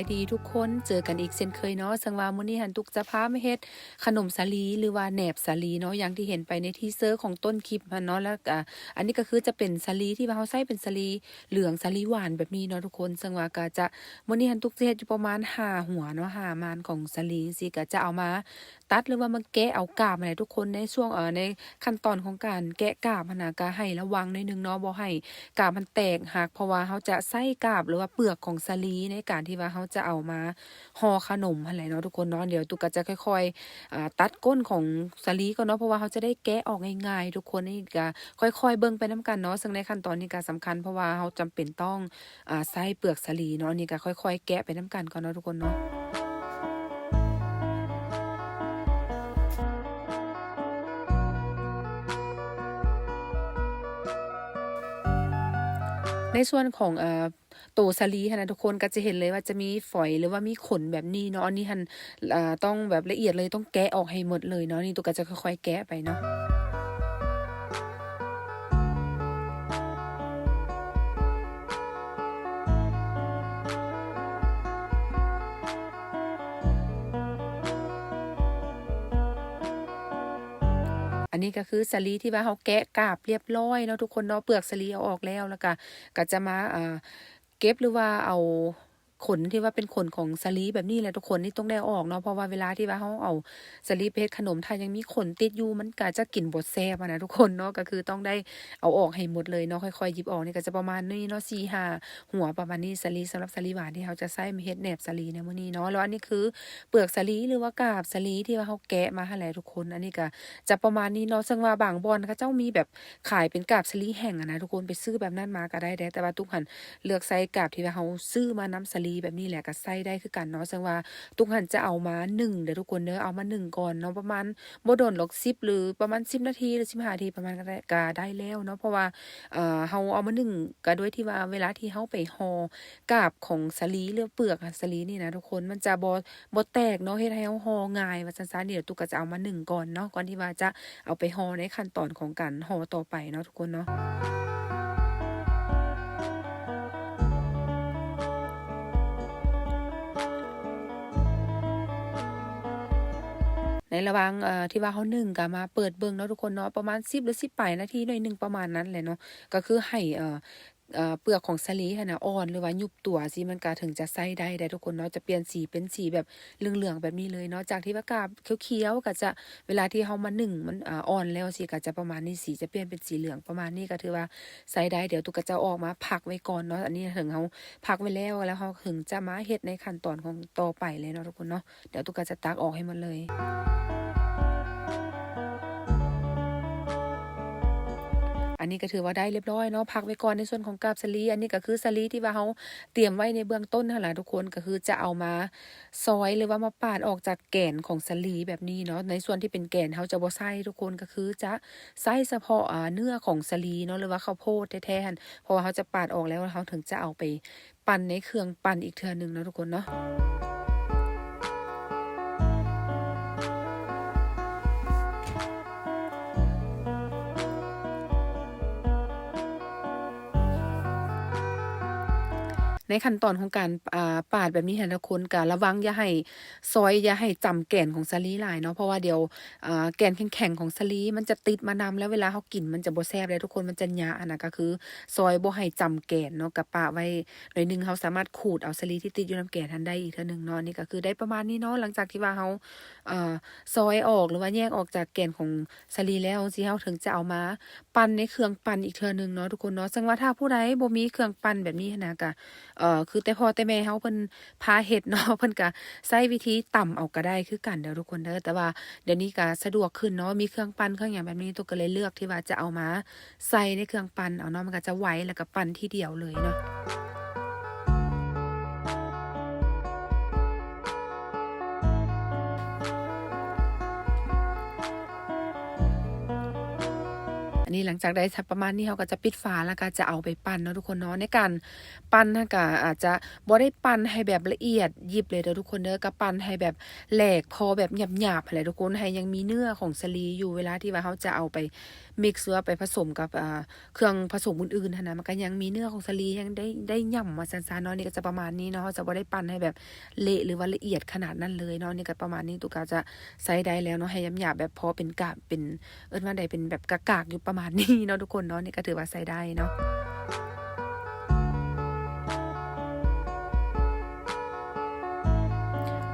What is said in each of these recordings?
ສະບາຍດີທຸກຄົນ ເຈີກັນອີກເຊັ່ນເຄີຍເນາະ. ເຊິ່ງວ່າມື້ນີ້ຫັ້ນ ຕຸກຈະພາມາເຮັດຂະໜົມສາລີ ຫຼືວ່າແໜບສາລີເນາະ ຢ່າງທີ່ເຫັນໄປໃນທີເຊີຂອງຕົ້ນຄລິບຫັ້ນເນາະ. ແລ້ວກະອັນນີ້ກໍຄືຈະເປັນສາລີທີ່ວ່າເຮົາໃຊ້ເປັນສາລີເຫຼືອງ ສາລີຫວານແບບນີ້ເນາະທຸກຄົນ. ເຊິ່ງວ່າກໍຈະ ມື້ນີ້ຫັ້ນ ຕຸກຈະເຮັດຢູ່ປະມານຫ້າຫົວເນາະ ຫ້າມານຂອງສາລີຈັ່ງຊີ້ ກໍຈະເອົາມາ ຕັດ ຫຼືວ່າມາແກະເອົາກາບຫັ້ນແຫຼະທຸກຄົນ. ໃນຊ່ວງ ເອີ ໃນຂັ້ນຕອນຂອງການແກະກາບຫັ້ນນະ ກໍໃຫ້ລະວັງໜ້ອຍໜຶ່ງເນາະ ບໍ່ໃຫ້ກາບມັນແຕກຫັກ ເພາະວ່າເຮົາຈະໃຊ້ກາບ ຫຼືວ່າເປືອກຂອງສາລີ ໃນການທີ່ວ່າເຮົາຈະເອົາມາຫໍ່ຂະໜົມຫັ້ນແຫຼະເນາະທຸກຄົນເນາະ. ດຽວຕຸກກໍຈະຄ່ອຍໆ ອາ ຕັດກົ້ນຂອງສາລີກ່ອນເນາະ ເພາະວ່າເຮົາຈະໄດ້ແກະອອກງ່າຍໆທຸກຄົນ. ນີ້ກໍຄ່ອຍໆເບິ່ງໄປນຳກັນເນາະ. ເຊິ່ງໃນຂັ້ນຕອນນີ້ກໍສຳຄັນ ເພາະວ່າເຮົາຈຳເປັນຕ້ອງ ອາ ໃຊ້ເປືອກສາລີເນາະ. ນີ້ກໍຄ່ອຍໆແກະໄປນຳກັນກ່ອນເນາະທຸກຄົນເນາະ. ໃນສ່ວນຂອງ ເອີ ໂຕສາລີຫັ້ນນະທຸກຄົນ ກໍຈະເຫັນເລີຍວ່າຈະມີຝອຍ ຫຼືວ່າມີຂົນແບບນີ້ເນາະ. ອັນນີ້ຫັ້ນ ເອີ ຕ້ອງແບບລະອຽດເລີຍ ຕ້ອງແກະອອກໃຫ້ໝົດເລີຍເນາະ. ນີ້ຕຸກກໍຈະຄ່ອຍໆແກະໄປເນາະ. ອັນນີ້ກໍຄືສາລີທີ່ວ່າເຮົາແກະກາບລຽບລ້ອຍເນາະທຸກຄົນເນາະ ເປືອກສາລີເອົາອອກແລ້ວ ແລ້ວກໍ ກໍຈະມາ ເອີ ເກັບ ຫຼືວ່າເອົາຂົນທີ່ວ່າເປັນຂົນຂອງສາລີແບບນີ້ແຫຼະທຸກຄົນ. ນີ້ຕ້ອງໄດ້ເອົາອອກເນາະ ເພາະວ່າເວລາທີ່ວ່າເຮົາເອົາສາລີໄປເຮັດຂະໜົມ ຖ້າຍັງມີຂົນຕິດຢູ່ ມັນກໍຈະກິນບໍ່ແຊບຫັ້ນນະທຸກຄົນເນາະ. ກໍຄືຕ້ອງໄດ້ເອົາອອກໃຫ້ໝົດເລີຍເນາະ ຄ່ອຍໆຫຍິບອອກ. ນີ້ກໍຈະປະມານນີ້ເນາະ ສີ່ຫ້າຫົວປະມານນີ້ ສາລີ ສຳລັບສາລີຫວານທີ່ເຮົາຈະໃຊ້ເຮັດແໜບສາລີໃນມື້ນີ້ເນາະ. ແລ້ວອັນນີ້ຄືເປືອກສາລີ ຫຼືວ່າກາບສາລີທີ່ວ່າເຮົາແກະມາຫັ້ນແຫຼະທຸກຄົນ. ອັນນີ້ກໍຈະປະມານນີ້ເນາະ. ເຊິ່ງວ່າບາງບ່ອນເຂົາເຈົ້າມີແບບ ຂາຍເປັນກາບສາລີແຫ້ງຫັ້ນນະທຸກຄົນ ໄປຊື້ແບບນັ້ນມາກໍໄດ້ເດ້ ແຕ່ວ່າຕຸກຫັ້ນເລືອກໃຊ້ກາບທີ່ວ່າເຮົາຊື້ມານຳສາລີແບບນີ້ແຫຼະ ກໍໃຊ້ໄດ້ຄືກັນເນາະ. ເຊິ່ງວ່າຕຸກຫັ້ນຈະເອົາມາໜຶ້ງເດີ້ທຸກຄົນເດີ້ ເອົາມາໜຶ້ງກ່ອນເນາະ ປະມານບໍ່ດົນດອກ ສິບ ຫຼືປະມານສິບນາທີ ຫຼືສິບຫ້ານາທີປະມານກໍໄດ້ ກໍໄດ້ແລ້ວເນາະ. ເພາະວ່າ ເອີ ເຮົາເອົາມາໜຶ້ງ ກໍໂດຍທີ່ວ່າເວລາທີ່ເຮົາໄປຫໍ່ກາບຂອງສາລີ ຫຼືເປືອກສາລີນີ້ນະທຸກຄົນ ມັນຈະບໍ່ ບໍ່ແຕກເນາະ ເຮັດໃຫ້ເຮົາຫໍ່ງ່າຍວ່າຊັ້ນຊະ. ດຽວຕຸກກໍຈະເອົາມາໜຶ້ງກ່ອນເນາະ ກ່ອນທີ່ວ່າຈະເອົາໄປຫໍ່ໃນຂັ້ນຕອນຂອງການຫໍ່ຕໍ່ໄປເນາະທຸກຄົນເນາະ. ໃນລະຫວ່າງ ເອີ ທີ່ວ່າເຮົາໜຶ້ງກໍມາເປີດເບິ່ງເນາະທຸກຄົນເນາະ ປະມານສິບ ຫຼືສິບປາຍນາທີໜ້ອຍໜຶ່ງປະມານນັ້ນແຫຼະເນາະ. ກໍຄືໃຫ້ ເອີ ເອີ ເປືອກຂອງສາລີຫັ້ນນະອ່ອນ ຫຼືວ່າຍຸບຕົວຊີ້ ມັນກະເຖິງຈະໃຊ້ໄດ້ເດ້ທຸກຄົນເນາະ. ຈະປ່ຽນສີເປັນສີແບບເຫຼືອງໆແບບນີ້ເລີຍເນາະ ຈາກທີ່ວ່າກາບຂຽວໆ ກະຈະ ເວລາທີ່ເຮົາມາໜຶ້ງມັນ ອາ ອ່ອນແລ້ວຊີ້ ກະຈະປະມານນີ້ ສີຈະປ່ຽນເປັນສີເຫຼືອງປະມານນີ້ ກະຖືວ່າໃຊ້ໄດ້. ດຽວຕຸກກະຈະເອົາອອກມາພັກໄວ້ກ່ອນເນາະ. ອັນນີ້ເຖິງເຮົາພັກໄວ້ແລ້ວ ແລ້ວເຮົາເຖິງຈະມາເຮັດໃນຂັ້ນຕອນຂອງຕໍ່ໄປເລີຍເນາະທຸກຄົນເນາະ. ດຽວຕຸກກະຈະຕັກອອກໃຫ້ໝົດເລີຍ. ອັນນີ້ກໍຖືວ່າໄດ້ລຽບຮ້ອຍເນາະ ພັກໄວ້ກ່ອນໃນສ່ວນຂອງກາບສາລີ. ອັນນີ້ກໍຄືສາລີທີ່ວ່າເຮົາຕຽມໄວ້ໃນເບື້ອງຕົ້ນຫັ້ນລະທຸກຄົນ ກໍຄືຈະເອົາມາຊອຍ ຫຼືວ່າມາປາດອອກຈາກແກ່ນຂອງສາລີແບບນີ້ເນາະ. ໃນສ່ວນທີ່ເປັນແກ່ນເຮົາຈະບໍ່ໃສ່ທຸກຄົນ ກໍຄືຈະໃສ່ສະເພາະ ອາ ເນື້ອຂອງສາລີເນາະ ຫຼືວ່າເຂົ້າໂພດແທ້ໆຫັ້ນ ເພາະວ່າເຮົາຈະປາດອອກແລ້ວ ເຮົາເຖິງຈະເອົາໄປ ປັ່ນໃນເຄື່ອງປັ່ນອີກເທື່ອໜຶ່ງເນາະທຸກຄົນເນາະ. ໃນຂັ້ນຕອນຂອງການ ອາ ປາດແບບນີ້ຫັ້ນ ທຸກຄົນກະລະວັງຢ່າໃຫ້ຊອຍ ຢ່າໃຫ້ຈ້ຳແກ່ນຂອງສາລີຫຼາຍເນາະ ເພາະວ່າດຽວ ອາ ແກ່ນແຂງໆຂອງສາລີມັນຈະຕິດມານຳ ແລ້ວເວລາເຮົາກິນມັນຈະບໍ່ແຊບເດ້ທຸກຄົນ ມັນຈະຫຍະຫັ້ນນະ. ກໍຄືຊອຍບໍ່ໃຫ້ຈ້ຳແກ່ນເນາະ ກະປະໄວ້ໜ້ອຍໜຶ່ງ ເຮົາສາມາດຂູດເອົາສາລີທີ່ຕິດຢູ່ນຳແກ່ນຫັ້ນໄດ້ອີກເທື່ອໜຶ່ງເນາະ. ອັນນີ້ກໍຄືໄດ້ປະມານນີ້ເນາະ ຫຼັງຈາກທີ່ວ່າເຮົາ ເອີ ຊອຍອອກ ຫຼືວ່າແຍກອອກຈາກແກ່ນຂອງສາລີແລ້ວຊີ້ ເຮົາເຖິງຈະເອົາມາປັ່ນໃນເຄື່ອງປັ່ນອີກເທື່ອໜຶ່ງເນາະທຸກຄົນເນາະ. ເຊິ່ງວ່າຖ້າຜູ້ໃດບໍ່ມີເຄື່ອງປັ່ນແບບນີ້ຫັ້ນນະ ກະ ເອີ ຄືແຕ່ພໍ່ແຕ່ແມ່ເຮົາເພິ່ນ ພາເຮັດເນາະ ເພິ່ນກະໃຊ້ວິທີຕຳເອົາກະໄດ້ຄືກັນເດີທຸກຄົນເດີ ແຕ່ວ່າດຽວນີ້ກະສະດວກຂຶ້ນເນາະ ມີເຄື່ອງປັ່ນເຄື່ອງຫຍັງແບບນີ້ ຕຸກກໍເລີຍເລືອກທີ່ວ່າຈະເອົາມາໃສ່ໃນເຄື່ອງປັ່ນເອົາເນາະ ມັນກະຈະໄວ ແລ້ວກະປັ່ນທີດຽວເລີຍເນາະ. ອັນນີ້ຫຼັງຈາກໄດ້ປະມານນີ້ ເຮົາກໍຈະປິດຝາ ແລ້ວກໍຈະເອົາໄປປັ່ນເນາະທຸກຄົນເນາະ. ໃນການ ປັ່ນຫັ້ນກະອາດຈະບໍ່ໄດ້ປັ່ນໃຫ້ແບບລະອຽດຢິບເລີຍເດີທຸກຄົນເດີ ກະປັ່ນໃຫ້ແບບແຫຼກພໍແບບຫຍາບໆຫັ້ນແຫຼະທຸກຄົນ ໃຫ້ຍັງມີເນື້ອຂອງສາລີຢູ່ ເວລາທີ່ວ່າເຮົາຈະເອົາໄປ mix ຫຼືວ່າໄປຜະສົມກັບ ອ່າ ເຄື່ອງຜະສົມອື່ນໆຫັ້ນນະ ມັນກໍຍັງມີເນື້ອຂອງສາລີຍັງໄດ້ ໄດ້ຫຍ້ຳວ່າຊັ້ນຊະເນາະ. ນີ້ກໍຈະປະມານນີ້ເນາະ ເຮົາຈະບໍ່ໄດ້ປັ່ນໃຫ້ແບບເລະ ຫຼືວ່າລະອຽດຂະໜາດນັ້ນເລີຍເນາະ. ນີ້ກໍປະມານນີ້ ຕຸກກະຈະໃຊ້ໄດ້ແລ້ວເນາະ ໃຫ້ຫຍາບໆ ແບບພໍເປັນກາບ ເປັນ ເອີ້ນວ່າໃດ ເປັນແບບກາກໆຢູ່ປະມານນີ້ເນາະທຸກຄົນເນາະ. ນີ້ກໍຖືວ່າໃຊ້ໄດ້ເນາະ.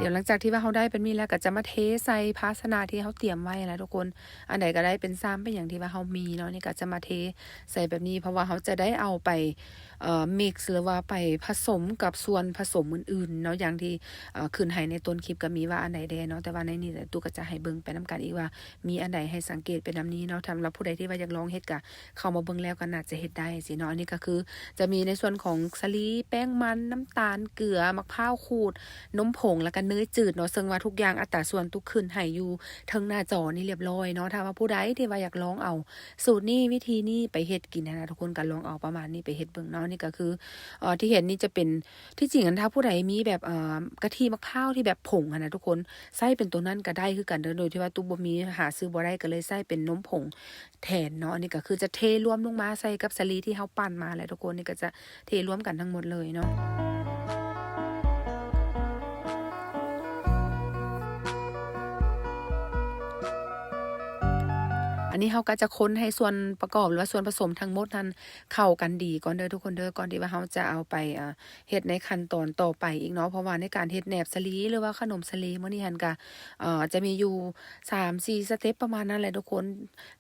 ດຽວຫຼັງຈາກທີ່ວ່າເຮົາໄດ້ແບບນີ້ແລ້ວ ກໍຈະມາເທໃສ່ພາຊະນະທີ່ເຮົາຕຽມໄວ້ແຫຼະທຸກຄົນ. ອັນໃດກໍໄດ້ ເປັນຊາມເປັນຫຍັງທີ່ວ່າເຮົາມີເນາະ. ນີ້ກໍຈະມາເທໃສ່ແບບນີ້ ເພາະວ່າເຮົາຈະໄດ້ເອົາໄປ ເອີ mix ຫຼືວ່າໄປຜະສົມກັບສ່ວນຜະສົມອື່ນໆເນາະ. ຢ່າງທີ່ ເອີ ຂຶ້ນໃຫ້ໃນຕົ້ນຄລິບກໍມີວ່າອັນໃດແດ່ເນາະ, ແຕ່ວ່າໃນນີ້ແຫຼະ ຕຸກກໍຈະໃຫ້ເບິ່ງໄປນຳກັນອີກວ່າມີອັນໃດໃຫ້ສັງເກດເປັນນຳນີ້ເນາະ. ສຳລັບຜູ້ໃດທີ່ວ່າຢາກລອງເຮັດກໍເຂົ້າມາເບິ່ງແລ້ວກໍໜ້າຈະເຮັດໄດ້ຊີ້ເນາະ. ອັນນີ້ກໍຄືຈະມີໃນສ່ວນຂອງສາລີ, ແປ້ງມັນ, ນ້ຳຕານ, ເກືອ, ໝາກພ້າວຂູດ, ນົມຜົງ ແລ້ວກໍເນີຍຈືດເນາະ, ເຊິ່ງວ່າທຸກຢ່າງອັດຕາສ່ວນຕຸກຂຶ້ນໃຫ້ຢູ່ເທິງໜ້າຈໍນີ້ລຽບລ້ອຍເນາະ. ຖ້າວ່າຜູ້ໃດທີ່ວ່າຢາກລອງເອົາສູດນີ້ ວິທີນີ້ໄປເຮັດກິນຫັ້ນນະ ທຸກຄົນກໍລອງເອົາປະມານນີ້ໄປເຮັດເບິ່ງເນາະ. ນີ້ກໍຄື ເອີ ທີ່ເຫັນນີ້ຈະເປັນ ທີ່ຈິງຫັ້ນ ຖ້າຜູ້ໃດມີແບບ ເອີ ກະທິໝາກພ້າວທີ່ແບບຜົງຫັ້ນນະທຸກຄົນ ໃຊ້ເປັນໂຕນັ້ນກໍໄດ້ຄືກັນເດີ. ໂດຍທີ່ວ່າຕຸກບໍ່ມີ ຫາຊື້ບໍ່ໄດ້ ກໍເລີຍໃຊ້ເປັນນົມຜົງແທນເນາະ. ອັນນີ້ກໍຄືຈະເທລວມລົງມາໃສ່ກັບສາລີທີ່ເຮົາປັ່ນມາແຫຼະທຸກຄົນ. ນີ້ກໍຈະເທລວມກັນທັງໝົດເລີຍເນາະ. ອັນນີ້ເຮົາກໍຈະຄົນໃຫ້ສ່ວນປະກອບ ຫຼືວ່າສ່ວນປະສົມທັງໝົດຫັ້ນເຂົ້າກັນດີກ່ອນເດີທຸກຄົນເດີ ກ່ອນທີ່ວ່າເຮົາຈະເອົາໄປ ເອີ ເຮັດໃນຂັ້ນຕອນຕໍ່ໄປອີກເນາະ. ເພາະວ່າໃນການເຮັດແໜບສາລີ ຫຼືວ່າຂະໜົມສາລີມື້ນີ້ຫັ້ນກະ ເອີ ຈະມີຢູ່ສາມສີ່ສະເຕັບປະມານນັ້ນແຫຼະທຸກຄົນ.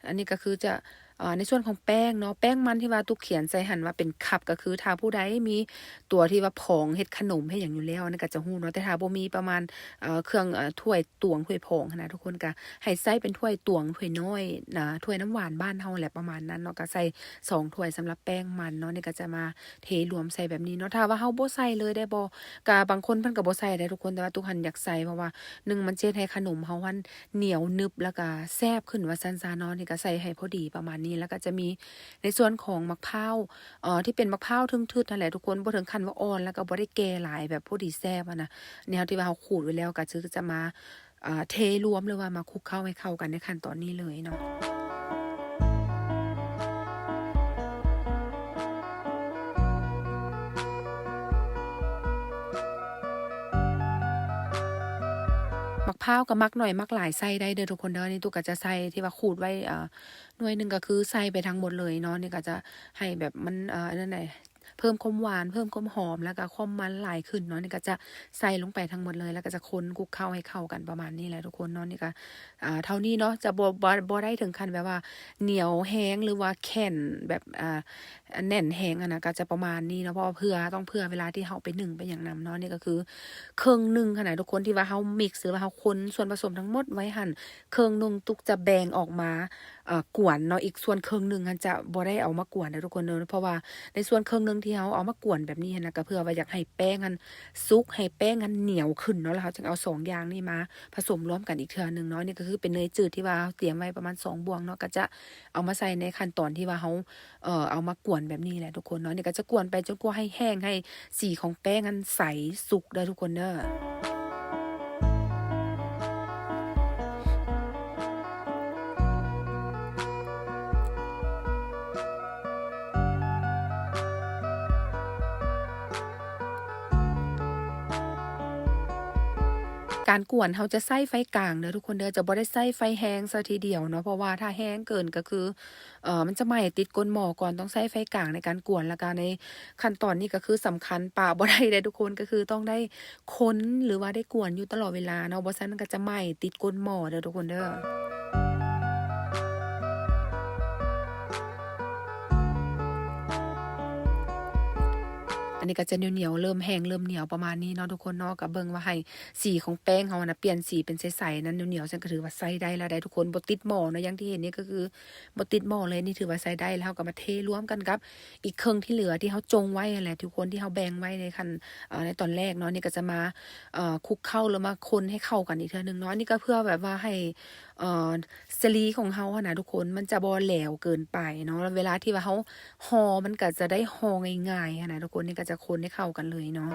ອັນນີ້ກໍຄືຈະ ເອີ ໃນສ່ວນຂອງແປ້ງເນາະ ແປ້ງມັນທີ່ວ່າຕຸກຂຽນໃສ່ຫັ້ນວ່າເປັນຄັບ ກໍຄືຖ້າຜູ້ໃດມີຕົວທີ່ວ່າຜອງເຮັດຂະໜົມເຮັດຫຍັງຢູ່ແລ້ວ ອັນນັ້ນກໍຈະຮູ້ເນາະ. ແຕ່ຖ້າບໍ່ມີປະມານ ເອີ ເຄື່ອງ ເອີ ຖ້ວຍຕວງ ຖ້ວຍຜອງຫັ້ນນະ ທຸກຄົນກໍໃຫ້ໃຊ້ເປັນຖ້ວຍຕວງ ຖ້ວຍນ້ອຍນະ ຖ້ວຍນ້ຳຫວານບ້ານເຮົາແຫຼະ ປະມານນັ້ນເນາະ. ກໍໃສ່ສອງຖ້ວຍສຳລັບແປ້ງມັນເນາະ. ນີ້ກໍຈະມາ ເທລວມໃສ່ແບບນີ້ເນາະ. ຖ້າວ່າເຮົາບໍ່ໃສ່ເລີຍໄດ້ບໍ່? ກະບາງຄົນເພິ່ນກໍບໍ່ໃສ່ໄດ້ທຸກຄົນ ແຕ່ວ່າຕຸກຫັ້ນຢາກໃສ່ ເພາະວ່າໜຶ່ງ ມັນຈະເຮັດໃຫ້ຂະໜົມເຮົາຫັ້ນໜຽວໜຶບ ແລ້ວກະແຊບຂຶ້ນວ່າຊັ້ນຊະເນາະ. ນີ້ກະໃສ່ໃຫ້ພໍດີປະມານນີ້ ແລ້ວກະຈະມີໃນສ່ວນຂອງໝາກພ້າວ ເອີ ທີ່ເປັນໝາກພ້າວທຶ່ງທຶດຫັ້ນແຫຼະທຸກຄົນ ບໍ່ເຖິງຂັ້ນວ່າອ່ອນ ແລ້ວກະບໍ່ໄດ້ແກ່ຫຼາຍ ແບບພໍດີແຊບຫັ້ນນະ. ແນວທີ່ວ່າເຮົາຂູດໄວ້ແລ້ວ ກະຄືຈະມາ ອ່າ ເທລວມ ຫຼືວ່າມາຄຸກເຄົ້າໃຫ້ເຂົ້າກັນໃນຂັ້ນຕອນນີ້ເລີຍເນາະ. ໝາກພ້າວກໍມັກໜ້ອຍມັກຫຼາຍໃສ່ໄດ້ເດີທຸກຄົນເດີ. ນີ້ຕຸກກໍຈະໃສ່ທີ່ວ່າຂູດໄວ້ ເອີ ໜ່ວຍໜຶ່ງ ກໍຄືໃສ່ໄປທັງໝົດເລີຍເນາະ. ນີ້ກໍຈະໃຫ້ແບບມັນ ເອີ ອັນນັ້ນແຫຼະ ເພີ່ມຄວາມຫວານ ເພີ່ມຄວາມຫອມ ແລ້ວກໍຄວາມມັນຫຼາຍຂຶ້ນເນາະ. ນີ້ກໍຈະໃສ່ລົງໄປທັງໝົດເລີຍ ແລ້ວກໍຈະຄົນຄຸກເຄົ້າໃຫ້ເຂົ້າກັນປະມານນີ້ແຫຼະທຸກຄົນເນາະ. ນີ້ກໍ ອ່າ ເທົ່ານີ້ເນາະ ຈະບໍ່ ບໍ່ ບໍ່ໄດ້ເຖິງຂັ້ນແບບວ່າໜຽວແຮງ ຫຼືວ່າແໜ້ນແບບ ອ່າ ແໜ້ນແຮງຫັ້ນນະ ກໍຈະປະມານນີ້ເນາະ. ເພາະວ່າເພື່ອ ຕ້ອງເພື່ອເວລາທີ່ເຮົາໄປໜຶ້ງໄປຫຍັງນຳເນາະ. ນີ້ກໍຄືເຄິ່ງໜຶ່ງຫັ້ນນະທຸກຄົນ ທີ່ວ່າເຮົາ mix ຫຼືວ່າເຮົາຄົນສ່ວນປະສົມທັງໝົດໄວ້ຫັ້ນ ເຄິ່ງໜຶ່ງ ຕຸກຈະແບ່ງອອກມາ ເອີ ກວນເນາະ. ອີກສ່ວນເຄິ່ງໜຶ່ງຫັ້ນຈະບໍ່ໄດ້ເອົາມາກວນເດີທຸກຄົນເດີ ເພາະວ່າໃນສ່ວນເຄິ່ງໜຶ່ງທີ່ເຮົາເອົາມາກວນແບບນີ້ຫັ້ນນະ ກໍເພື່ອວ່າຢາກໃຫ້ແປ້ງຫັ້ນສຸກ ໃຫ້ແປ້ງຫັ້ນໜຽວຂຶ້ນເນາະ. ແລ້ວເຮົາຈຶ່ງເອົາສອງຢ່າງນີ້ມາຜະສົມລວມກັນອີກເທື່ອໜຶ່ງເນາະ. ນີ້ກໍຄືເປັນເນີຍຈືດທີ່ວ່າເຮົາຕຽມໄວ້ປະມານສອງບ່ວງເນາະ ກໍຈະເອົາມາໃສ່ໃນຂັ້ນຕອນທີ່ວ່າເຮົາ ເອີ ເອົາມາກວນແບບນີ້ແຫຼະທຸກຄົນເນາະ. ນີ້ກໍຈະກວນໄປຈົນກວ່າໃຫ້ແຫ້ງ ໃຫ້ສີຂອງແປ້ງຫັ້ນໃສສຸກເດີທຸກຄົນເດີ. ການກວນເຮົາຈະໃຊ້ໄຟກາງເດີທຸກຄົນເດີ ຈະບໍ່ໄດ້ໃຊ້ໄຟແຮງຊະທີດຽວເນາະ ເພາະວ່າຖ້າແຮງເກີນກໍຄື ເອີ ມັນຈະໄໝ້ຕິດກົ້ນໝໍ້ກ່ອນ. ຕ້ອງໃຊ້ໄຟກາງໃນການກວນ ແລ້ວກະໃນຂັ້ນຕອນນີ້ກໍຄືສຳຄັນ ປະບໍ່ໄດ້ເດ້ທຸກຄົນ ກໍຄືຕ້ອງໄດ້ຄົນ ຫຼືວ່າໄດ້ກວນຢູ່ຕະຫຼອດເວລາເນາະ ບໍ່ຊັ້ນມັນກໍຈະໄໝ້ຕິດກົ້ນໝໍ້ເດີທຸກຄົນເດີ. ອັນນີ້ກໍຈະໜຽວໆ ເລີ່ມແຫ້ງເລີ່ມໜຽວປະມານນີ້ເນາະທຸກຄົນເນາະ. ກໍເບິ່ງວ່າໃຫ້ສີຂອງແປ້ງເຮົາຫັ້ນນະ ປ່ຽນສີເປັນໃສໆ ນັ້ນໜຽວໆ ຊັ້ນກໍຖືວ່າໃຊ້ໄດ້ແລ້ວໄດ໋ທຸກຄົນ ບໍ່ຕິດໝໍ້ເນາະ. ຢ່າງທີ່ເຫັນນີ້ກໍຄື ບໍ່ຕິດໝໍ້ເລີຍ ນີ້ຖືວ່າໃຊ້ໄດ້. ແລ້ວເຮົາກໍມາເທລວມກັນກັບອີກເຄິ່ງທີ່ເຫຼືອທີ່ເຮົາຈົ່ງໄວ້ຫັ້ນແຫຼະທຸກຄົນ ທີ່ເຮົາແບ່ງໄວ້ໃນຂັ້ນ ເອີ ໃນຕອນແລກເນາະ. ນີ້ກໍຈະມາ ເອີ ຄຸກເຄົ້າ ຫຼືມາຄົນໃຫ້ເຂົ້າກັນອີກເທື່ອໜຶ່ງເນາະ. ອັນນີ້ກໍເພື່ອແບບວ່າໃຫ້ ເອີ ສາລີຂອງເຮົາຫັ້ນນະທຸກຄົນ ມັນຈະບໍ່ແຫຼວເກີນໄປເນາະ. ແລ້ວເວລາທີ່ວ່າເຮົາຫໍ່ ມັນກໍຈະໄດ້ຫໍ່ງ່າຍໆຫັ້ນນະທຸກຄົນ. ນີ້ກໍຈະຄົນໃຫ້ເຂົ້າກັນເລີຍເນາະ.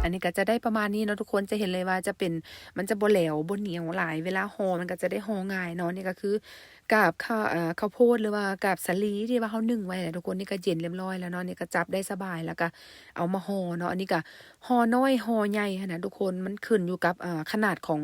ອັນນີ້ກໍຈະໄດ້ປະມານນີ້ເນາະທຸກຄົນ ຈະເຫັນເລີຍວ່າຈະເປັນ ມັນຈະບໍ່ແຫຼວ ບໍ່ໜຽວຫຼາຍ ເວລາຫໍ່ມັນກໍຈະໄດ້ຫໍ່ງ່າຍເນາະ. ນີ້ກໍຄືກາບ ເອີ ເຂົ້າໂພດ ຫຼືວ່າກາບສາລີທີ່ວ່າເຮົາໜຶ້ງໄວ້ແຫຼະທຸກຄົນ. ນີ້ກໍເຢັນລຽບຮ້ອຍແລ້ວເນາະ ນີ້ກໍຈັບໄດ້ສະບາຍ ແລ້ວກໍເອົາມາຫໍ່ເນາະ. ອັນນີ້ກໍຫໍ່ນ້ອຍຫໍ່ໃຫຍ່ຫັ້ນນະທຸກຄົນ ມັນຂຶ້ນຢູ່ກັບ ເອີ ຂະໜາດຂອງ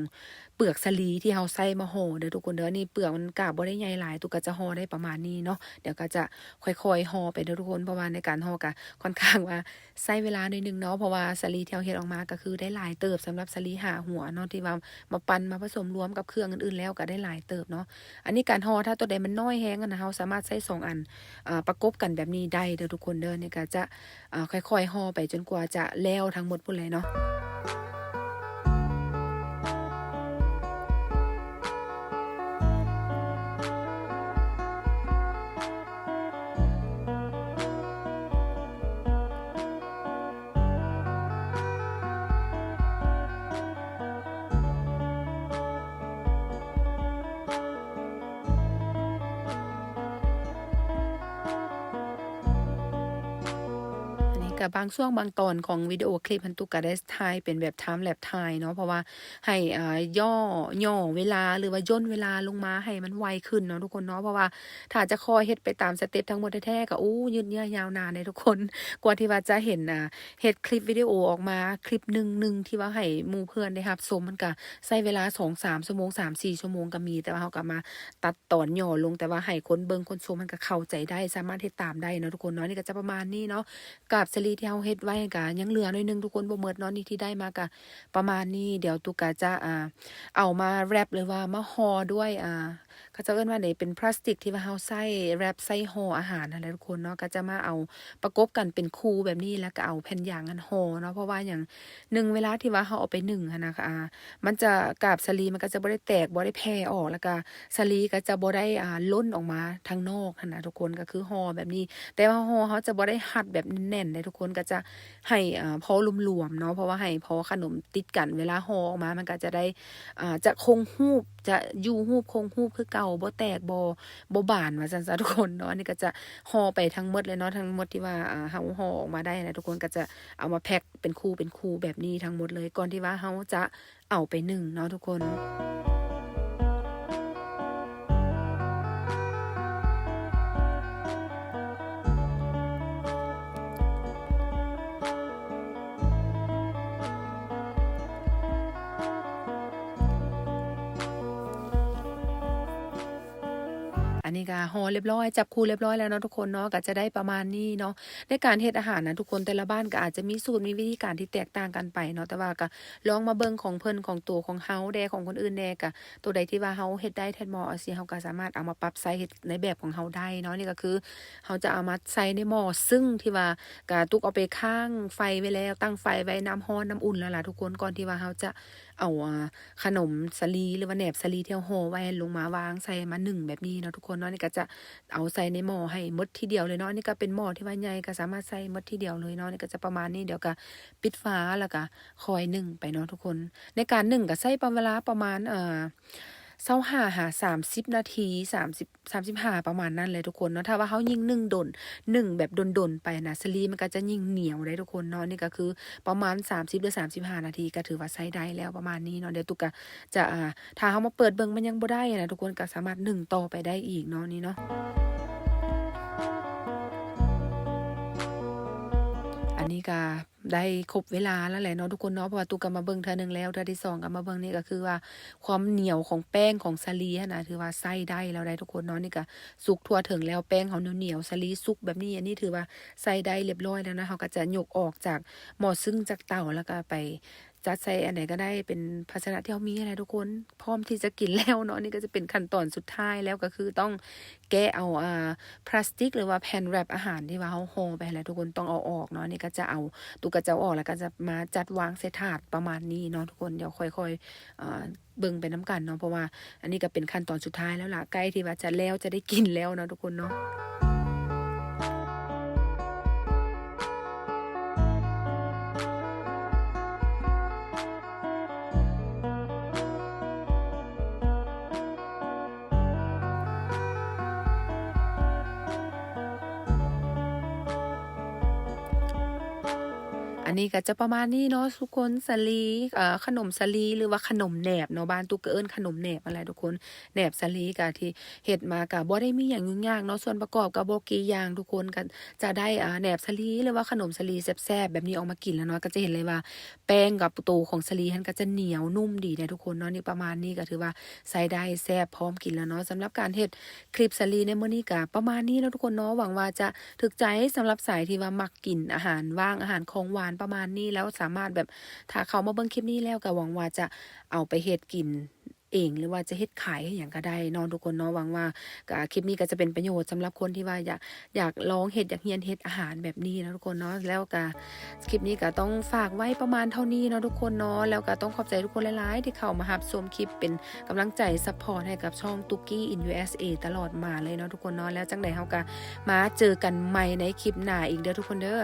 ເປືອກສາລີທີ່ເຮົາໃຊ້ມາຫໍ່ເດີທຸກຄົນເດີ. ອັນນີ້ເປືອກມັນກະບໍ່ໄດ້ໃຫຍ່ຫຼາຍ ຕຸກກະຈະຫໍ່ໄດ້ປະມານນີ້ເນາະ. ດຽວກະຈະຄ່ອຍໆຫໍ່ໄປເດີທຸກຄົນ ເພາະວ່າໃນການຫໍ່ກະຄ່ອນຂ້າງວ່າໃຊ້ເວລາໜ້ອຍໜຶ່ງເນາະ ເພາະວ່າສາລີທີ່ເຮົາເຮັດອອກມາກະຄືໄດ້ຫຼາຍເຕີບ ສຳລັບສາລີຫ້າຫົວເນາະ ທີ່ວ່າມາປັ່ນມາປະສົມລວມກັບເຄື່ອງອື່ນໆແລ້ວກະໄດ້ຫຼາຍເຕີບເນາະ. ອັນນີ້ການຫໍ່ ຖ້າໂຕໃດມັນນ້ອຍແຮງຫັ້ນນະ ເຮົາສາມາດໃຊ້ສອງອັນ ເອີ ປະກົບກັນແບບນີ້ໄດ້ເດີທຸກຄົນເດີ. ນີ້ກະຈະ ອ່າ ຄ່ອຍໆຫໍ່ໄປຈົນກວ່າຈະແລ້ວທັງໝົດພຸ້ນແຫຼະເນາະ. ອັນນີ້ກະບາງຊ່ວງບາງຕອນຂອງວິດີໂອຄລິບຫັ້ນ ຕຸກກະໄດ້ຖ່າຍເປັນແບບ time lapse ຖ່າຍເນາະ ເພາະວ່າໃຫ້ ເອີ ຫຍໍ້ ຫຍໍ້ເວລາ ຫຼືວ່າຫຍໍ້ເວລາລົງມາໃຫ້ມັນໄວຂຶ້ນເນາະທຸກຄົນເນາະ. ເພາະວ່າຖ້າຈະຄ່ອຍເຮັດໄປຕາມສະເຕັບທັງໝົດແທ້ໆ ກະ ໂອ້ ຍືດເຍື້ອຍາວນານເດ້ທຸກຄົນ ກວ່າທີ່ວ່າຈະເຫັນ ອ່າ ເຮັດຄລິບວິດີໂອອອກມາຄລິບໜຶ່ງ ໜຶ່ງທີ່ວ່າໃຫ້ໝູ່ເພື່ອນໄດ້ຮັບຊົມ ມັນກະໃຊ້ເວລາສອງສາມຊົ່ວໂມງ ສາມສີ່ຊົ່ວໂມງກະມີ ແຕ່ວ່າເຮົາກະມາຕັດຕອນຫຍໍ້ລົງ ແຕ່ວ່າໃຫ້ຄົນເບິ່ງຄົນຊົມມັນກະເຂົ້າໃຈໄດ້ ສາມາດເຮັດຕາມໄດ້ເນາະທຸກຄົນເນາະ. ນີ້ກະຈະປະມານນີ້ເນາະ ກາບສາລີທີ່ເຮົາເຮັດໄວ້ກະຍັງເຫຼືອໜ້ອຍໜຶ່ງທຸກຄົນ ບໍ່ໝົດເນາະ. ນີ້ທີ່ໄດ້ມາກະປະມານນີ້ ດຽວຕຸກກະຈະ ອ່າ ເອົາມາແຣັບ ຫຼືວ່າມາຫໍ່ດ້ວຍ ອ່າ ເຂົາເຈົ້າເອີ້ນວ່າໃດ ເປັນພລາສຕິກທີ່ວ່າເຮົາໃຊ້ແຣັບ ໃຊ້ຫໍ່ອາຫານຫັ້ນແຫຼະທຸກຄົນເນາະ. ກະຈະມາເອົາປະກົບກັນເປັນຄູ່ແບບນີ້ ແລ້ວກະເອົາແຜ່ນຢາງຫັ້ນຫໍ່ເນາະ. ເພາະວ່າຫຍັງ ໜຶ່ງ ເວລາທີ່ວ່າເຮົາເອົາໄປໜຶ້ງຫັ້ນນະ ອ່າ ມັນຈະ ກາບສາລີມັນກະຈະບໍ່ໄດ້ແຕກ ບໍ່ໄດ້ແຜ່ອອກ ແລ້ວກະສາລີກະຈະບໍ່ໄດ້ ອ່າ ຫຼົ່ນອອກມາທາງນອກຫັ້ນນະທຸກຄົນ. ກະຄືຫໍ່ແບບນີ້ ແຕ່ວ່າຫໍ່ເຮົາຈະບໍ່ໄດ້ຮັດແບບແໜ້ນໆເດ້ທຸກຄົນ ກະຈະໃຫ້ ອ່າ ພໍຫຼວມໆເນາະ ເພາະວ່າໃຫ້ພໍຂະໜົມຕິດກັນ ເວລາຫໍ່ອອກມາມັນກະຈະໄດ້ ອ່າ ຈະຄົງຮູບ ຈະຢູ່ຮູບຄົງຮູບຄືເກົ່າ ບໍ່ແຕກ ບໍ່ ບໍ່ບານ ວ່າຊັ້ນຊະທຸກຄົນເນາະ. ອັນນີ້ກະຈະຫໍ່ໄປທັງໝົດເລີຍເນາະ ທັງໝົດທີ່ວ່າ ອ່າ ເຮົາຫໍ່ອອກມາໄດ້ຫັ້ນນະທຸກຄົນ ກະຈະເອົາມາແພັກເປັນຄູ່ເປັນຄູ່ແບບນີ້ທັງໝົດເລີຍ ກ່ອນທີ່ວ່າເຮົາຈະເອົາໄປໜຶ້ງເນາະທຸກຄົນ. ອັນນີ້ກະຫໍ່ລຽບຮ້ອຍ ຈັບຄູ່ລຽບຮ້ອຍແລ້ວເນາະທຸກຄົນເນາະ ກະຈະໄດ້ປະມານນີ້ເນາະ. ໃນການເຮັດອາຫານນະທຸກຄົນ ແຕ່ລະບ້ານກະອາດຈະມີສູດ ມີວິທີການທີ່ແຕກຕ່າງກັນໄປເນາະ ແຕ່ວ່າກະລອງມາເບິ່ງຂອງເພິ່ນ ຂອງໂຕຂອງເຮົາແດ່ ຂອງຄົນອື່ນແດ່ ກະໂຕໃດທີ່ວ່າເຮົາເຮັດໄດ້ ແທດໝໍ່ເອົາຊິ ເຮົາກະສາມາດເອົາມາປັບໃຊ້ເຮັດໃນແບບຂອງເຮົາໄດ້ເນາະ. ນີ້ກະຄືເຮົາຈະເອົາມາໃສ່ໃນໝໍ້ຊຶ້ງທີ່ວ່າກະຕຸກເອົາໄປຄ້າງໄຟໄວ້ແລ້ວ ຕັ້ງໄຟໄວ້ ນ້ຳຮ້ອນນ້ຳອຸ່ນແລ້ວລະທຸກຄົນ ກ່ອນທີ່ວ່າເຮົາຈະ ເອົາ ອ່າ ຂະໜົມສາລີ ຫຼືວ່າແໜບສາລີທີ່ເຮົາຫໍ່ໄວ້ຫັ້ນ ລົງມາວາງໃສ່ມາໜຶ້ງແບບນີ້ເນາະທຸກຄົນເນາະ. ນີ້ກະຈະເອົາໃສ່ໃນໝໍ້ໃຫ້ໝົດທີດຽວເລີຍເນາະ. ອັນນີ້ກະເປັນໝໍ້ທີ່ວ່າໃຫຍ່ ກະສາມາດໃສ່ໝົດທີດຽວເລີຍເນາະ. ນີ້ກະຈະປະມານນີ້ ດຽວກະປິດຝາ ແລ້ວກະຄ່ອຍໜຶ້ງໄປເນາະທຸກຄົນ. ໃນການໜຶ້ງກະໃຊ້ປະ ເວລາປະມານ ເອີ ຊາວຫ້າຫາສາມສິບນາທີ ສາມສິບ ສາມສິບຫ້າ ປະມານນັ້ນແຫຼະທຸກຄົນເນາະ. ຖ້າວ່າເຮົາຍິ່ງໜຶ້ງດົນ ໜຶ້ງແບບດົນໆໄປນະ ສາລີມັນກະຈະຍິ່ງໜຽວໄດ໋ທຸກຄົນເນາະ. ນີ້ກະຄືປະມານສາມສິບ ຫຼື ສາມສິບຫ້ານາທີ ກະຖືວ່າໃຊ້ໄດ້ແລ້ວປະມານນີ້ເນາະ. ດຽວຕຸກກະຈະ ອ່າ ຖ້າເຮົາມາເປີດເບິ່ງມັນຍັງບໍ່ໄດ້ຫັ້ນນະທຸກຄົນ ກະສາມາດໜຶ້ງຕໍ່ໄປໄດ້ອີກເນາະ ນີ້ເນາະ. ອັນນີ້ກະ ໄດ້ຄົບເວລາແລ້ວແຫຼະເນາະທຸກຄົນເນາະ ເພາະວ່າຕຸກກະມາເບິ່ງເທື່ອໜຶ່ງແລ້ວ ເທື່ອທີສອງກະມາເບິ່ງ ນີ້ກະຄືວ່າຄວາມໜຽວຂອງແປ້ງຂອງສາລີຫັ້ນນະ ຖືວ່າໃຊ້ໄດ້ແລ້ວໄດ໋ທຸກຄົນເນາະ. ນີ້ກະສຸກທົ່ວເຖິງແລ້ວ ແປ້ງເຮົາໜຽວໆ ສາລີສຸກແບບນີ້ ອັນນີ້ຖືວ່າໃຊ້ໄດ້ລຽບຮ້ອຍແລ້ວນະ. ເຮົາກະຈະຍົກອອກຈາກໝໍ້ຊຶ້ງ ຈາກເຕົາ ແລ້ວກະໄປຈັດໃສ່ອັນໃດກະໄດ້ ເປັນພາຊະນະທີ່ເຮົາມີຫັ້ນແຫຼະທຸກຄົນ ພ້ອມທີ່ຈະກິນແລ້ວເນາະ. ນີ້ກະຈະເປັນຂັ້ນຕອນສຸດທ້າຍແລ້ວ ກະຄືຕ້ອງ ແກະເອົາ ອ່າ ພລາສຕິກ ຫຼືວ່າແຜ່ນແຣັບອາຫານທີ່ວ່າເຮົາຫໍ່ໄປຫັ້ນແຫຼະທຸກຄົນ ຕ້ອງເອົາອອກເນາະ. ນີ້ກະຈະເອົາ ຕຸກກະຈະເອົາອອກ ແລ້ວກະຈະມາຈັດວາງໃສ່ຖາດປະມານນີ້ເນາະທຸກຄົນ. ດຽວຄ່ອຍໆ ເອີ ເບິ່ງໄປນຳກັນເນາະ ເພາະວ່າອັນນີ້ກະເປັນຂັ້ນຕອນສຸດທ້າຍແລ້ວລະ ໃກ້ທີ່ວ່າຈະແລ້ວ ຈະໄດ້ກິນແລ້ວເນາະທຸກຄົນເນາະ. ອັ ອັນນີ້ກໍຈະປະມານນີ້ເນາະທຸກຄົນ ສາລີ ເອີ ຂະໜົມສາລີ ຫຼືວ່າຂະໜົມແໜບເນາະ ບ້ານຕຸກກໍເອີ້ນຂະໜົມແໜບຫັ້ນແຫຼະທຸກຄົນ. ແໜບສາລີກໍທີ່ເຮັດມາກໍບໍ່ໄດ້ມີຫຍັງຫຍຸ້ງຍາກເນາະ ສ່ວນປະກອບກໍບໍ່ກີ່ຢ່າງທຸກຄົນ. ກໍຈະໄດ້ ອາ ແໜບສາລີ ຫຼືວ່າຂະໜົມສາລີແຊບໆແບບນີ້ອອກມາກິນແລ້ວເນາະ ກໍຈະເຫັນເລີຍວ່າ ແປ້ງກັບໂຕຂອງສາລີຫັ້ນກໍຈະໜຽວນຸ້ມດີເດ້ທຸກຄົນເນາະ. ນີ້ປະມານນີ້ກໍຖືວ່າໃຊ້ໄດ້ ແຊບ ພ້ອມກິນແລ້ວເນາະ. ສຳລັບການເຮັດຄລິບສາລີໃນມື້ນີ້ກໍປະມານນີ້ເນາະທຸກຄົນເນາະ. ຫວັງວ່າຈະຖືກໃຈສຳລັບສາຍທີ່ວ່າມັກກິນອາຫານຫວານ ອາຫານຂອງຫວານປະມານນີ້ ແລ້ວສາມາດແບບ ຖ້າເຂົ້າມາເບິ່ງຄລິບນີ້ແລ້ວກໍຫວັງວ່າຈະເອົາໄປເຮັດກິນເອງ ຫຼືວ່າຈະເຮັດຂາຍເຮັດຫຍັງກໍໄດ້ເນາະທຸກຄົນເນາະ. ຫວັງວ່າ ກະ ຄລິບນີ້ກໍຈະເປັນປະໂຫຍດສຳລັບຄົນທີ່ວ່າຢາກ ຢາກລອງເຮັດ ຢາກຮຽນເຮັດອາຫານແບບນີ້ເນາະທຸກຄົນເນາະ. ແລ້ວກະຄລິບນີ້ກໍຕ້ອງຝາກໄວ້ປະມານເທົ່ານີ້ເນາະທຸກຄົນເນາະ. ແລ້ວກໍຕ້ອງຂອບໃຈທຸກຄົນຫຼາຍໆທີ່ເຂົ້າມາຮັບຊົມຄລິບ ເປັນກຳລັງໃຈ support ໃຫ້ກັບຊ່ອງ Tuki in USA ຕະຫຼອດມາເລີຍເນາະທຸກຄົນເນາະ. ແລ້ວຈັ່ງໃດເຮົາກໍມາເຈີກັນໃໝ່ໃນຄລິບໜ້າອີກເດີທຸກຄົນເດີ.